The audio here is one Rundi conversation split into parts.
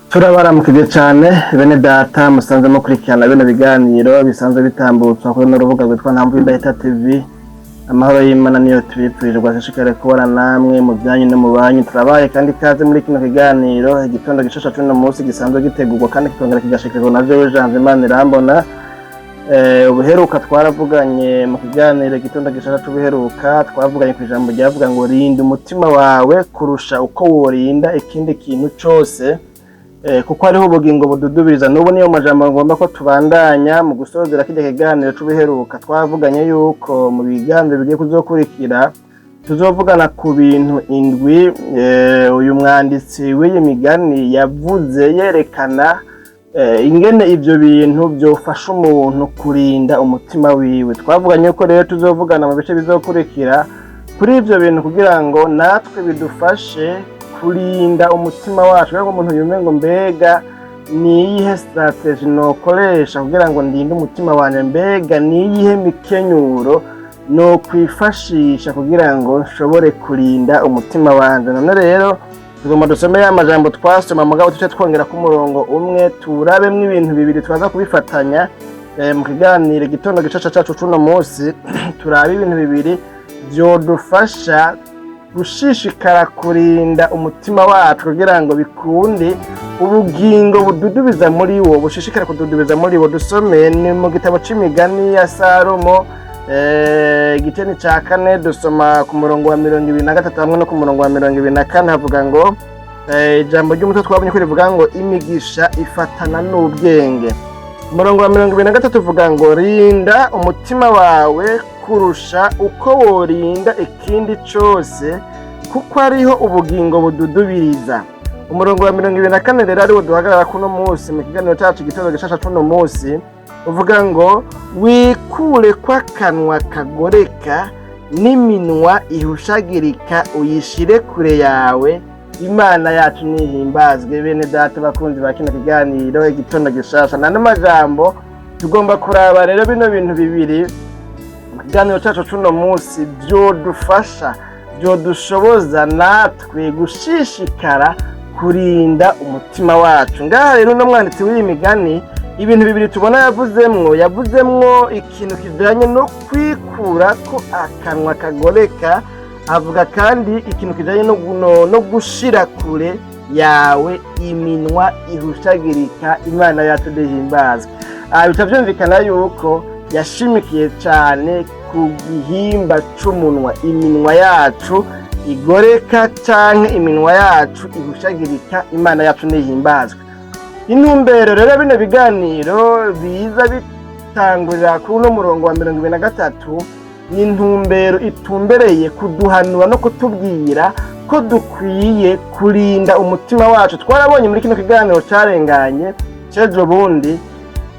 Turabaramukije cane bene data musanzwe mukurikirana bino biganiro bisanzwe bitambutswa kuri runo rubuga rwitwa Ntamvu Idahita TV. Amahoro y'Imana niyo tubipfurije, ashishikare kubana namwe mu byanyu no mu banyu. Turabaye kandi ikaze muri kino kiganiro Igitondo Gishasha c'uno munsi, gisanzwe gitegurwa kandi kikongera kigashikirizwa na jewe Janvier Manirambona. Ubuheruka twaravuganye mu kiganiro Igitondo Gishasha c'ubuheruka, twavuganye ku ijambo ryavuga ngo "Rinda umutima wawe kurusha uko worinda ikindi kintu cose, kuko hariho ubugingo bududubiriza." N'ubu niyo majambo ngomba ko tubandanya mu gusozera kirya kiganiro c'ubuheruka. Twavuganye yuko mu biganiro bigiye kuzokurikira tuzovugana ku bintu 7 uyu mwanditsi w'iyi migani yavuze yerekana ingene ivyo bintu vyofasha umuntu kurinda umutima wiwe. Twavuganye ko rero tuzovugana mu bice bizokurikira kuri ivyo bintu kugira ngo natwe bidufashe kurinda umutima wacu, kugira ngo umuntu yumve ngo mbega ni iyihe stratégie nokoresha kugira ngo ndinde umutima wanje, mbega ni iyihe mikenyuro nokwifashisha kugira ngo nshobore kurinda umutima wanje. None rero tugomba dusome ya majambo twasoma, mugabo tuce twongera ku murongo umwe, turabemwo ibintu bibiri twaza kubifatanya mu kiganiro Igitondo Gishasha cacu c'uno munsi. Turabe ibintu bibiri vyodufasha gushishikara kurinda umutima wacu kugira ngo bikunde ubugingo bududubiza muri wo bushishikara kududubiza muri wo. Dusome ni mu gitabo c'Imigani ya Salomo, igice ni ca 4, dusoma ku murongo wa 23 hamwe no ku murongo wa 24. Havuga ngo ijambo ry'umutwe twabonye ko rivuga ngo "Imigisha ifatana n'ubwenge". Umurongo wa 23 uvuga ngo "Rinda umutima wawe kurusha uko worinda ikindi cose, kuko ariho ubugingo bududubiriza." Umurongo wa 24 rero, ariwo duhagarara kuno munsi mu kiganiro cacu Igitondo Gishasha cuno munsi, uvuga ngo "Wikure kw'akanwa kagoreka n'iminwa ihushagirika, uyishire kure yawe." Imana yacu nihimbazwe. Bene data bakunzi ba kino kiganiro Igitondo Gishasha, nano majambo tugomba kuraba rero bino bintu bibiri mu kiganiro cacu cuno munsi vyodufasha, vyodushoboza natwe gushishikara kurinda umutima wacu. Ngaha rero uno mwanditsi w'iyi migani, ibintu bibiri tubona yavuzemwo ikintu kijanye no kwikura ko akanwa kagoreka, avuga kandi ikintu kijanye no gushira kure yawe iminwa ihushagirika. Imana yacu duhimbazwe. Aha bica vyumvikana yuko yashimikiye cane ku gihimba c'umunwa, iminwa yacu igoreka canke iminwa yacu ihushagirika. Imana yacu nihimbazwe. Intumbero rero bino biganiro biza bitangurira kuri uno murongo wa 23 ni intumbero itumbereye kuduhanura no kutubwira ko dukwiye kurinda umutima wacu. Twarabonye muri kino kiganiro carenganye c'ejo bundi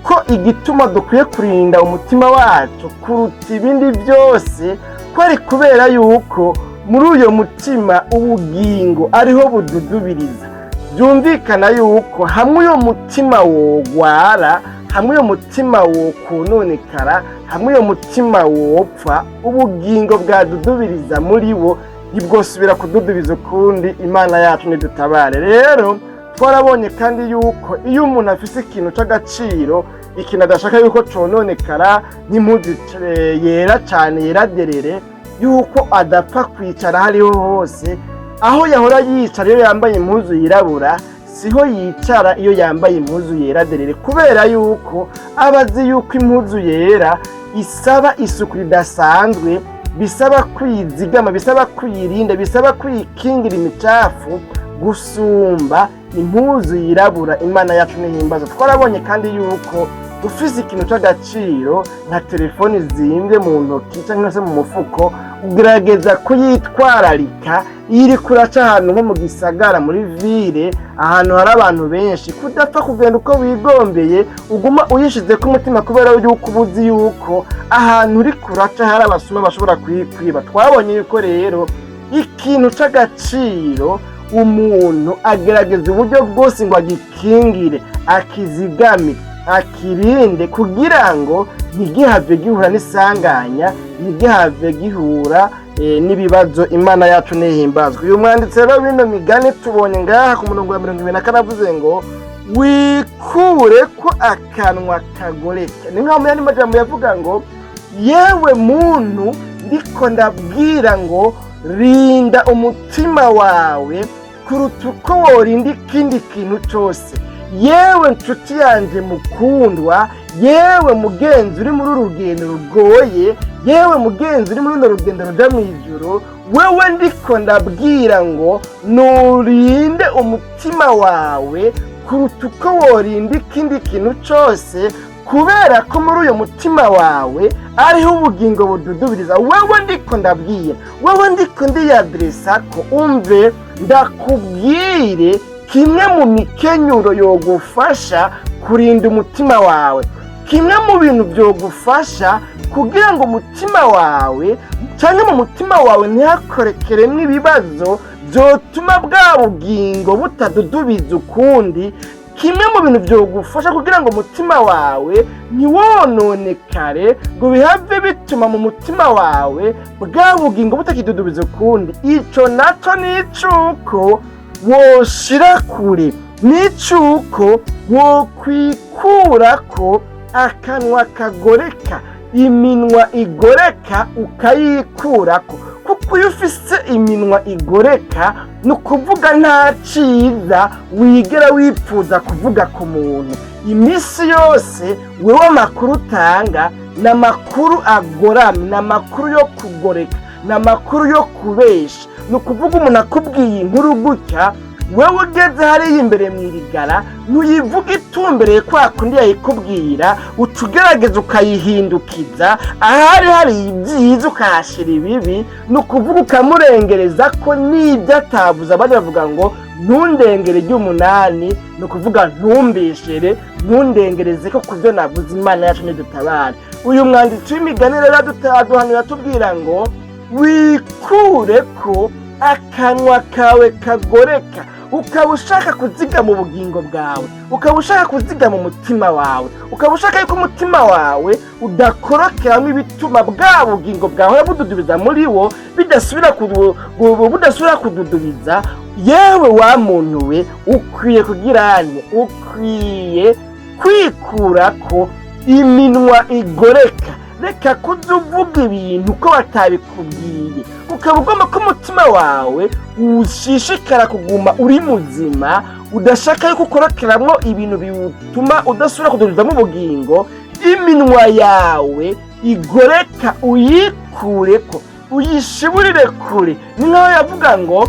ko igituma dukwiye kurinda umutima wacu kuruta ibindi byose ko ari kubera yuko muri uyo mutima ubugingo ariho bududubiriza. Byumvikana yuko hamwe uyo mutima wogwara, hamwe uyo mutima wokononekara, hamwe uyo mutima wopfa, ubugingo bwadudubiriza muri wo ntibwosubira kududubiza ukundi. Imana yacu nidutabare. Rero twarabonye kandi yuko iyo umuntu afise ikintu c'agaciro, ikintu adashaka yuko cononekara, nk'impuzu yera cane, yera derere, yuko adapfa kwicara hariho hose. Aho yahora yicara iyo yambaye impuzu yirabura siho yicara iyo yambaye impuzu yera derere, kubera yuko aba azi yuko impuzu yera isaba isuku ridasanzwe, bisaba kwizigama, bisaba kwirinda, bisaba kwikingira imicafu gusumba impuzu yirabura. Imana yacu nihimbaza. Twarabonye kandi yuko ufise ikintu c'agaciro nka telefoni zimbye mu ntoki cyangwa se mu mufuko, ugerageza kuyitwararika iyo iriko uraca ahantu nko mu gisagara, muri ville, ahantu hari abantu benshi, kudapfa kugenda uko wigombeye, uguma uyishizeko umutima, kubera yuko uba uzi yuko ahantu uriko uraca hari abasuma bashobora kuyikwiba. Twabonye yuko rero ikintu c'agaciro umuntu agerageza uburyo bwose ngo agikingire, akizigame, akirinde, kugira ngo ntigihave gihura n'isanganya, ntigihave gihura. n'ibibazo. Imana yacu nihimbazwe. Uyu mwanditsi rero w'ino migani tubonye ngaha ku murongo wa 24 avuze ngo wikure ko akanwa kagoreka. Ni nkaho mu yandi majambo yavuga ngo yewe muntu ndiko ndabwira ngo rinda umutima wawe kuruta uko worinda ikindi kintu cyose. Yewe nshuti yanjye mukundwa, yewe mugenzi uri muri uru rugendo rugoye, yewe mugenzi uri muri runo rugendo ruja mu ijuru, wewe ndiko ndabwira ngo nurinde umutima wawe kuruta uko worinda ikindi kintu cyose, kubera ko muri uyu mutima wawe ariho ubugingo bududubiriza. Wewe ndiko ndabwira, wewe ndiko ndiyadiresa ko umve ndakubwire kimwe mu mikenyuro yogufasha kurinda umutima wawe, kimwe mu bintu byogufasha kugira ngo umutima wawe cyangwa mu mutima wawe ntihakorekeremo ibibazo byotuma bwa bugingo butadudubiza ukundi. Kimwe mu bintu byogufasha kugira ngo umutima wawe ntiwononekare ngo bihave bituma mu mutima wawe bwa bugingo butakidudubiza ukundi, ico naco ni icuko woshira kure, n'icuko wokwikurako akanwa kagoreka, iminwa igoreka ukayikurako. Kuko iyo ufise iminwa igoreka, ni ukuvuga nta ciza wigera wipfuza kuvuga ku muntu. Iminsi yose wewe amakuru utanga ni amakuru agoramye, ni amakuru yo kugoreka, ni amakuru yo kubesha. Ni ukuvuga umuntu akubwiye inkuru gutya, wewe ugeze hariya imbere mu irigara ntuyivuga itumbereye kwa kundi yayikubwira, uca ugerageza ukayihindukiza, ahari hari ibyiza ukahashyira ibibi. Ni ukuvuga ukamurengereza ko n'ibyo atavuze. Abandi bavuga ngo ntundengere ry'umunani, ni ukuvuga ntumbeshere, ntundengereze ko kubyo navuze. Imana yacu nidutabare. Uyu mwanditsi w'imigani rero aduhanura atubwira ngo wikure ko akanwa kawe kagoreka. Ukaba ushaka kuzigama ubugingo bwawe, ukaba ushaka kuzigama umutima wawe, ukaba ushaka yuko umutima wawe udakorokeramo ibituma bwa bugingo bwawe bududubiza muri wo budasubira kududubiza. Yewe wa muntu we, ukwiye kugirane, ukwiye kwikura ko iminwa igoreka. Reka kuza uvuga ibintu ko batabikubwiye. Ukaba ugomba ko umutima wawe ushishikara kuguma uri muzima, udashaka yuko ukorokeramwo ibintu bituma udasubira kududuzamo ubugingo, iminwa yawe igoreka uyikureko, uyishiburire kure. Ni nkaho yavuga ngo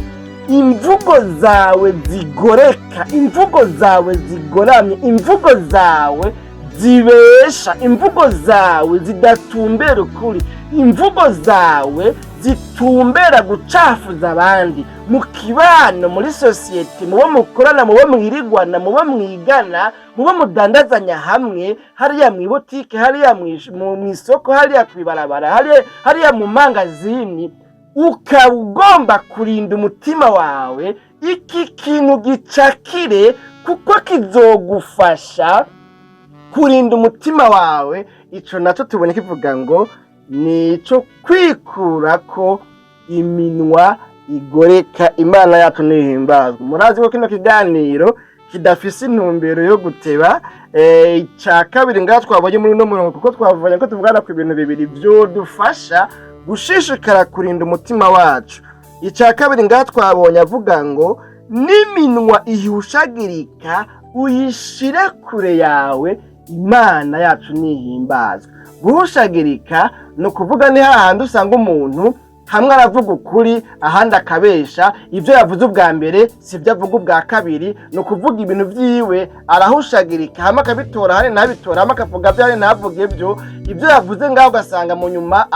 imvugo zawe zigoreka, imvugo zawe zigoramye, imvugo zawe zibesha, imvugo zawe zidatumbera ukuri, imvugo zawe zitumbera gucafuza abandi mu kibano, muri sosiyete, mu bo mukorana, mu bo mwirigwana, mu bo mwigana, mu bo mudandazanya hamwe, hariya mu ibotike, hariya mu isoko, hariya kw'ibarabara, hariya mu mangazini. Ukaba ugomba kurinda umutima wawe, iki kintu gicakire, kuko kizogufasha kurinda umutima wawe. Ico naco tubona kivuga ngo ni ico kwikura ko iminwa igoreka. Imana yacu nihimbazwe. Murazi ko kino kiganiro kidafise intumbero yo guteba. Ica kabiri ngaha twabonye muri uno murongo, kuko twavanye ko tuvugana ku bintu bibiri vyodufasha gushishikara kurinda umutima wacu, ica kabiri ngaha twabonye avuga ngo n'iminwa ihushagirika uyishire kure yawe. Imana yacu nihimbazwe. Guhushagirika ni ukuvuga ni hahandi usanga umuntu hamwe aravuga ukuri, ahandi akabesha. Ibyo yavuze ubwa mbere si byo avuga ubwa kabiri. Ni ukuvuga ibintu byiwe arahushagirika, hamwe akabitora, ahandi ntabitora, hamwe akavuga byo, ahandi ntavuge byo. Ibyo yavuze ngaho ugasanga mu nyuma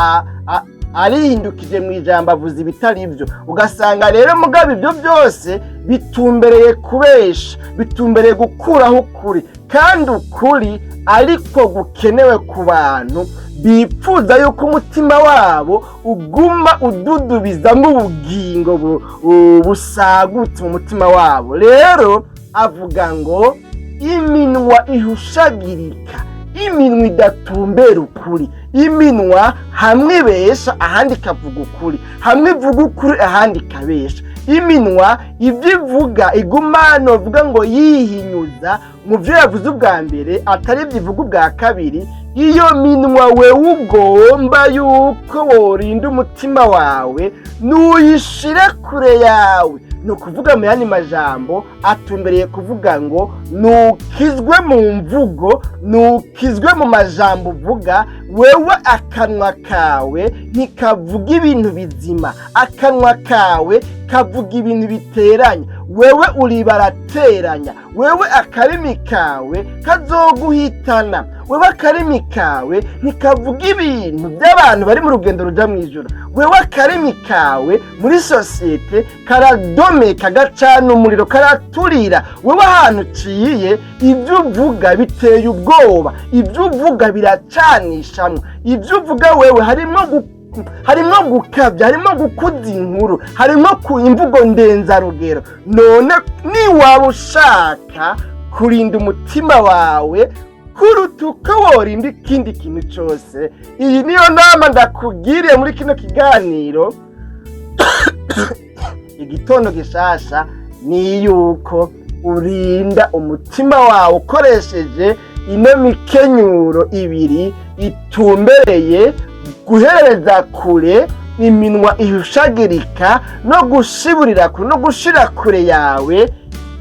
arihindukije mu ijambo, avuze ibitari byo. Ugasanga rero mugabo ibyo byose bitumbereye kubesha, bitumbereye gukuraho ukuri, kandi ukuri ariko gukenewe ku bantu bipfuza yuko umutima wabo uguma ududubizamo ubugingo busagutse mu mutima wabo. Rero avuga ngo iminwa ihushagirika. Iminwa idatumbera ukuri, iminwa hamwe ibesha ahandi ikavuga ukuri, hamwe ivuga ukuri ahandi ikabesha, iminwa ibyo ivuga iguma novuga ngo yihinyuza mu byo yavuze ubwa mbere atari ibyo ivuga ubwa kabiri. Iyo minwa wewe ugomba yuko worinda umutima wawe, nuyishire kure yawe. Ni ukuvuga mu yandi majambo atumbereye kuvuga ngo nukizwe mu mvugo, nukizwe mu majambo uvuga. Wewe akanwa kawe ntikavuga ibintu bizima, akanwa kawe kavuga ibintu biteranya, wewe uri barateranya, wewe akarimi kawe kazoguhitana. Wewe akarimi kawe ntikavuga ibintu by'abantu bari mu rugendo ruja mu ijoro. Wewe akarimi kawe muri sosiyete karadomeka, gacana umuriro, karaturira. Wewe ahantu uciye ibyo uvuga biteye ubwoba, ibyo uvuga biracanishamwo, ibyo uvuga wewe harimo gukabya, harimo gukuza inkuru, harimo ku imvugo ndenzarugero. None niwaba ushaka kurinda umutima wawe kuruta uko worinda ikindi kintu cyose, iyi niyo nama ndakugiriye muri kino kiganiro Igitondo Gishasha, ni yuko urinda umutima wawe ukoresheje ino mikenyuro ibiri itumbereye guhereza kure iminwa ihushagirika no gushiburira kure no gushira kure yawe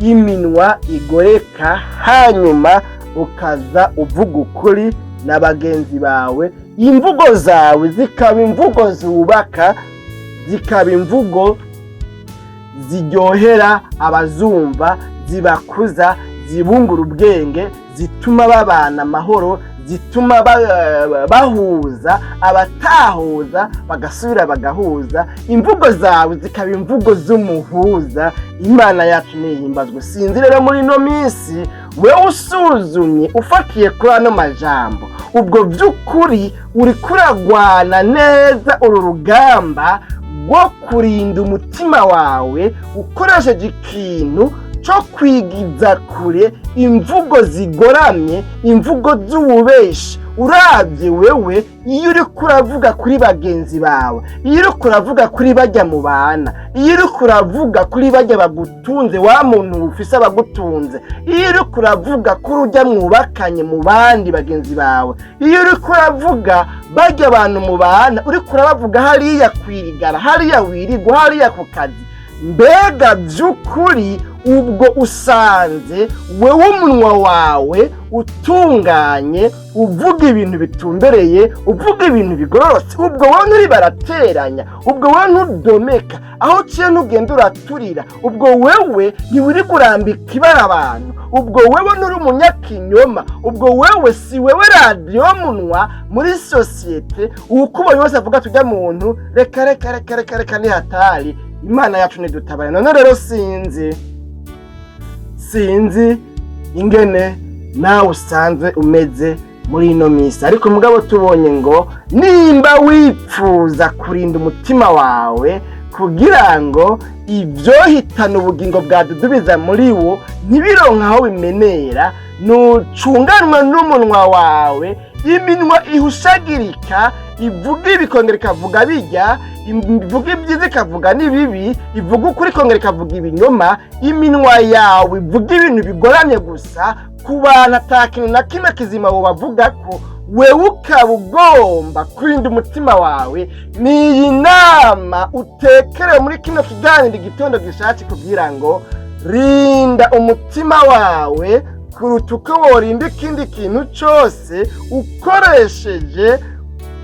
iminwa igoreka, hanyuma ukaza uvuga ukuri na bagenzi bawe, imvugo zawe zikaba imvugo zubaka, zikaba imvugo ziryohera abazumva, zibakuza, zibungura ubwenge, zituma babana amahoro, zituma bahuza abatahuza bagasubira bagahuza. Imvugo zawe zikaba imvugo z'umuhuza. Imana yacu nihimbazwe. Sinzi rero muri ino minsi wewe usuzumye ufatiye kuri ano majambo, ubwo by'ukuri uri kuragwana neza uru rugamba rwo kurinda umutima wawe ukoresheje ikintu cyo kwigiza kure imvugo zigoramye, imvugo z'ububeshi. Urabye wewe iyo uri kuravuga kuri bagenzi bawe, iyo uri kuravuga kuri bajya mu bana, iyo uri kuravuga kuri bajya bagutunze, wa muntu ufise abagutunze, iyo uri kuravuga kuri ujya mwubakanye mu bandi bagenzi bawe, iyo uri kuravuga bajya abantu mu bana, uri kurabavuga hariya kwirigara, hariya wirigwa, hariya ku kazi, mbega by'ukuri ubwo usanze wewe umunwa wawe utunganye, uvuga ibintu bitumbereye, uvuga ibintu bigororotse? Ubwo wowe nturi barateranya? Ubwo wowe ntudomeka? Aho uciye ntugenda uraturira? Ubwo wewe ntiwiri kurambika ibara abantu? Ubwo wewe nturi umunyakinyoma? Ubwo wewe si wewe radiyo munwa muri sosiyete, uwukubonye wese avuga tujya muntu, reka reka reka reka reka, ni hatari? Imana yacu ntidutabare. None rero sinzi ingene nawe usanzwe umeze muri ino minsi, ariko mugabo tubonye ngo nimba wipfuza kurinda umutima wawe kugira ngo ibyohitana ubugingo bwadudubiza muri wo ntibironke aho bimenera, nucunganwa n'umunwa wawe. Iminwa ihushagirika ivuga ibikongera ikavuga bijya, ivuga ibyiza ikavuga n'ibibi, ivuga ukuri ikongera ikavuga ibinyoma, iminwa yawe ivuga ibintu bigoramye gusa ku bantu, ata kintu na kimwe kizima bavuga ko wewe ukaba ugomba kurinda umutima wawe, ni iyi nama utekerewe muri kino kiganiro Igitondo Gishatse kugira ngo rinda umutima wawe kuruta uko worinda ikindi kintu cyose, ukoresheje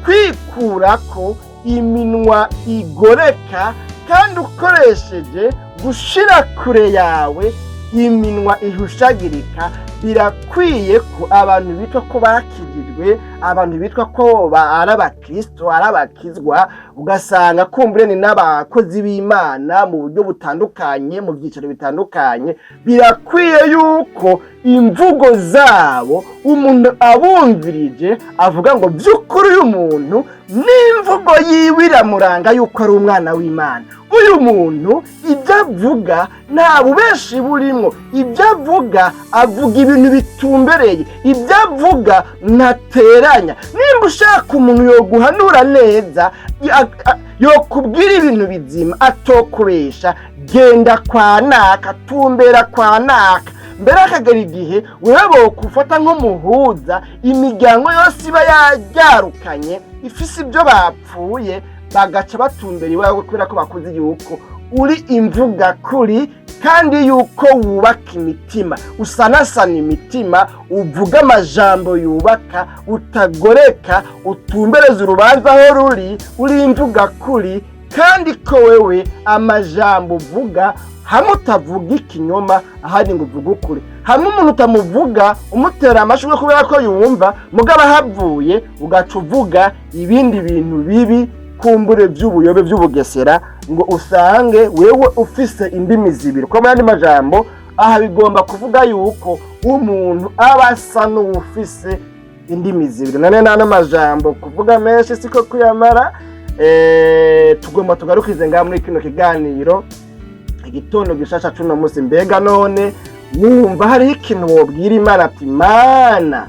kwikurako iminwa igoreka kandi ukoresheje gushira kure yawe iminwa ihushagirika. Birakwiye ko abantu bitwa ko bakijijwe, abantu bitwa ko ari abakristo, ari abakizwa, ugasanga kumbure ni n'abakozi b'Imana mu buryo butandukanye, mu byiciro bitandukanye, birakwiye yuko imvugo zabo umuntu abumvirije avuga ngo by'ukuri uyu muntu n'imvugo yiwe iramuranga yuko ari umwana w'Imana. Uyu muntu ibyo Ibyo avuga nta bubeshi burimwo, ibyo avuga avuga ibintu bitumbereye, ibyo avuga ntateranya. Nimba ushaka umuntu yoguhanura neza, yokubwira ibintu bizima atokubesha, genda kwa naka, tumbera kwa naka. Mbere akagera igihe wewe bokufata nk'umuhuza, imiryango yose iba yaryarukanye ifise ibyo bapfuye, bagaca batumbera iwawe kubera ko bakuzi yuko uri imvuga kuri kandi yuko wubaka imitima, usanasana imitima, uvuga amajambo yubaka, utagoreka, utumbereza urubanza aho ruri, uri imvuga kuri kandi ko wewe amajambo uvuga hamwe utavuga ikinyoma, ahandi ngo uvuge ukuri. Hamwe umuntu utamuvuga umutera amashurwe kubera ko yumva, mugabo ahavuye ugaca uvuga ibindi bintu bibi, kumbure by'ubuyobe, by'ubugesera, ngo usange wewe ufise indimi zibiri. Ko mu yandi majambo aha bigomba kuvuga yuko umuntu aba asa n'uwufise indimi zibiri. None n'ano majambo kuvuga menshi siko kuyamara. Tugomba tugarukize ngaha muri kino kiganiro Igitondo Gishasha cuno munsi. Mbega none wumva hariho ikintu wobwira Imana ati: "Mana,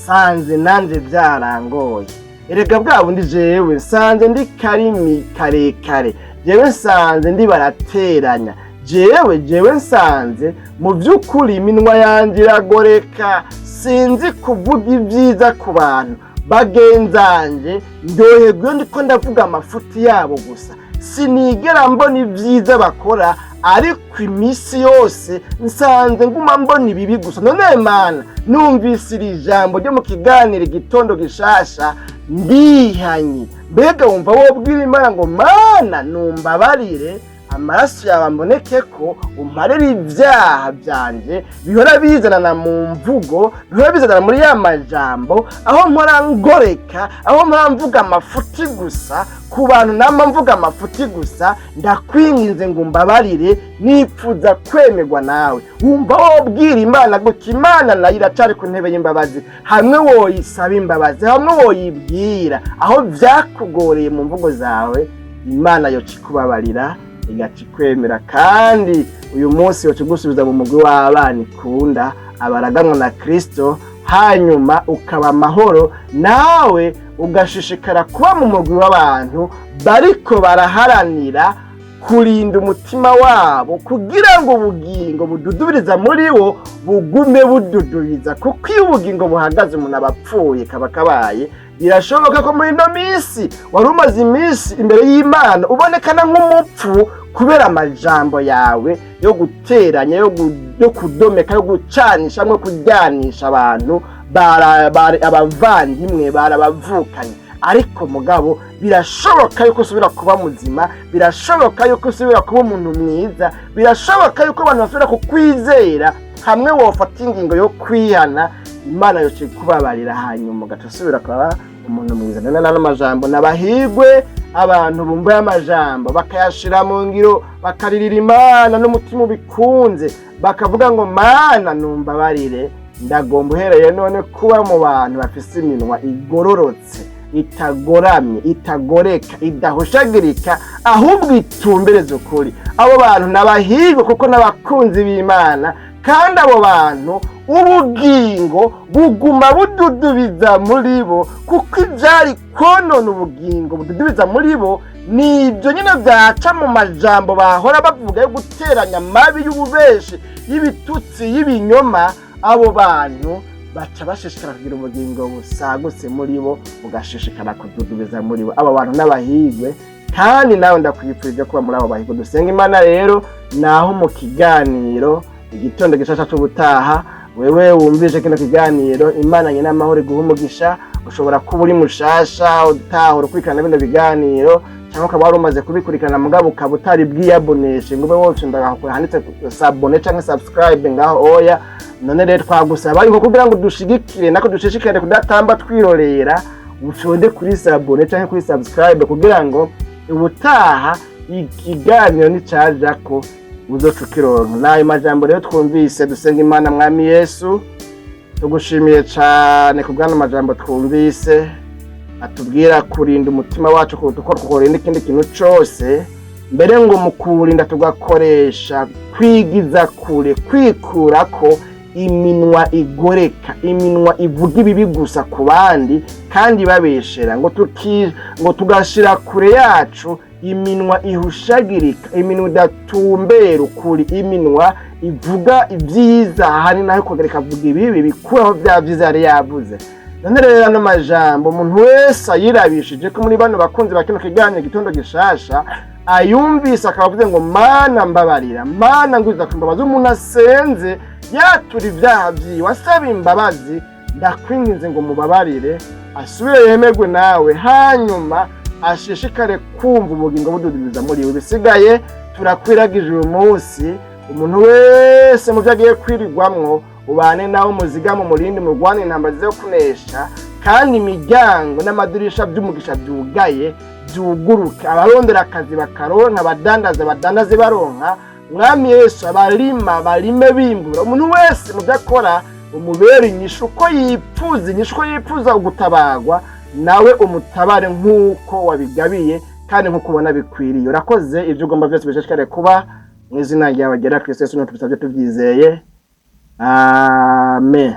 sanze nanje byarangoye, erega bwa bundi jewe nsanze ndi karimi karekare, jewe nsanze ndi barateranya, jewe nsanze mu by'ukuri iminwa yanjye iragoreka, sinzi kuvuga ibyiza ku bantu bagenzanje, ndyoherwa iyo ndiko ndavuga amafuti yabo gusa, sinigera mbona ibyiza bakora, ariko iminsi yose nsanze nguma mbona ibibi gusa. None Mana, numvise iri jambo ryo mu kiganiro Igitondo Gishasha, ndihanye." Mbega wumva wobwira Imana ngo: "Mana, numbabarire, amaraso yawe amboneke ko umparire ibyaha byanje bihora bizanana mu mvugo, bihora bizanana muri ya majambo, aho mpora ngoreka, aho mpora mvuga amafuti gusa ku bantu, nama mvuga amafuti gusa, ndakwinginze ngo umbabarire, nipfuza kwemerwa nawe"? Wumva wobwira Imana gutya? Imana nayo iracari ku ntebe y'imbabazi. Hamwe woyisaba imbabazi, hamwe woyibwira aho vyakugoreye mu mvugo zawe, Imana yoca ikubabarira, igaca ikwemera, kandi uyu munsi yoca igusubiza mu mugwi w'abana ikunda, abaraganwa na Kristo, hanyuma ukaba amahoro, nawe ugashishikara kuba mu mugwi w'abantu bariko baraharanira kurinda umutima wabo kugira ngo ubugingo bududubiriza muri wo bugume bududubiza, kuko iyo ubugingo buhagaze umuntu aba apfuye, kaba kabaye. Birashoboka ko muri ino minsi wari umaze iminsi imbere y'Imana ubonekana nk'umupfu kubera amajambo yawe yo guteranya, yo kudomeka, yo gucanisha no kuryanisha abantu, abavandimwe barabavukanye. Ariko mugabo birashoboka yuko usubira kuba muzima, birashoboka yuko usubira kuba umuntu mwiza, birashoboka yuko abantu basubira kukwizera hamwe wofata ingingo yo kwihana. Imana yoce kubabarira, hanyuma ugaca usubira kuba umuntu mwiza. None n'ano majambo, nabahigwe abantu bumva amajambo bakayashira mu ngiro, bakaririra Imana n'umutima ubikunze, bakavuga ngo: "Mana, numbabarire, ndagomba uhereye none kuba mu bantu bafise iminwa igororotse, itagoramye, itagoreka, idahushagirika, ahubwo itumbereza ukuri." Abo bantu nabahigwe kuko n'abakunzi b'Imana, kandi abo bantu ubugingo buguma bududubiza muri bo, kuko ibyari konona ubugingo bududubiza muri bo ni ibyo nyine byaca mu majambo bahora bavuga yo guteranya, amabi, y'ububeshi, y'ibitutsi, y'ibinyoma. Abo bantu baca bashishikara kugira ubugingo busagutse muri bo, bugashishikara kududubiza muri bo. Abo bantu n'abahigwe, kandi nawe ndakwifurije kuba muri abo bahigwe. Dusenga Imana rero. Naho mu kiganiro Igitondo Gishasha c'ubutaha. Wewe wumvise kino kiganiro, Imana nyina amahoro iguha umugisha. Ushobora kuba uri mushasha utahora ukurikirana bino biganiro, cyangwa ukaba wari umaze kubikurikirana mugabo ukaba utari bwiyaboneshe ngo ube wose ndagakora handitse s'abonner cyangwa subscribe ngaho oya. None rero twagusaba yuko kugira ngo dushigikire nako dushishikare kudatamba twirorera, ufyonde kuri s'abonner cyangwa kuri subscribe kugira ngo ubutaha ikiganiro nicajako uzoca ukironka. N'ayo majambo rero twumvise, dusenga Imana. Mwami Yesu, tugushimiye cane ku bw'ano majambo twumvise atubwira kurinda umutima wacu kuruta uko tworinda ikindi kintu cose. Mbere ngo mu kuwurinda tugakoresha kwigiza kure, kwikurako iminwa igoreka, iminwa ivuga ibibi gusa ku bandi kandi babeshera, ngo tugashira kure yacu iminwa ihushagirika, iminwa idatumbera ukuri, iminwa ivuga ibyiza ahanini naho ikongera ikavuga ibibi bikuraho bya byiza yari yavuze. None rero ano majambo, umuntu wese ayirabishije ko muri bano bakunzi ba kino kiganiro Igitondo Gishasha, ayumvise akaba avuze ngo: "Mana mbabarira, Mana ngwiza ku imbabazi", umuntu asenze yatura ibyaha byiwe asaba imbabazi, ndakwinginze ngo mubabarire, asubire yemerwe nawe, hanyuma ashishikare kumva ubugingo bududubiriza muri we. Bisigaye turakwiragije uyu munsi, umuntu wese mu byo agiye kwirirwamwo, ubane nawe, umuzigamu, umurindi, murwane intambara zo kunesha, kandi imiryango n'amadirisha by'umugisha byugaye byuguruke, abarondera akazi bakaronka, abadandaza badandaze baronka, Mwami Yesu, abarima barime bimbura. Umuntu wese mu byo akora umubere inyishu uko yipfuza, inyishu uko yipfuza gutabarwa, nawe umutabare nk'uko wabigabiye kandi nk'uko ubona bikwiriye. Urakoze. Ibyo ugomba byose bishishikare kuba mu izina ryawe ryera Kristo Yesu, tubisabye tubyizeye, amen.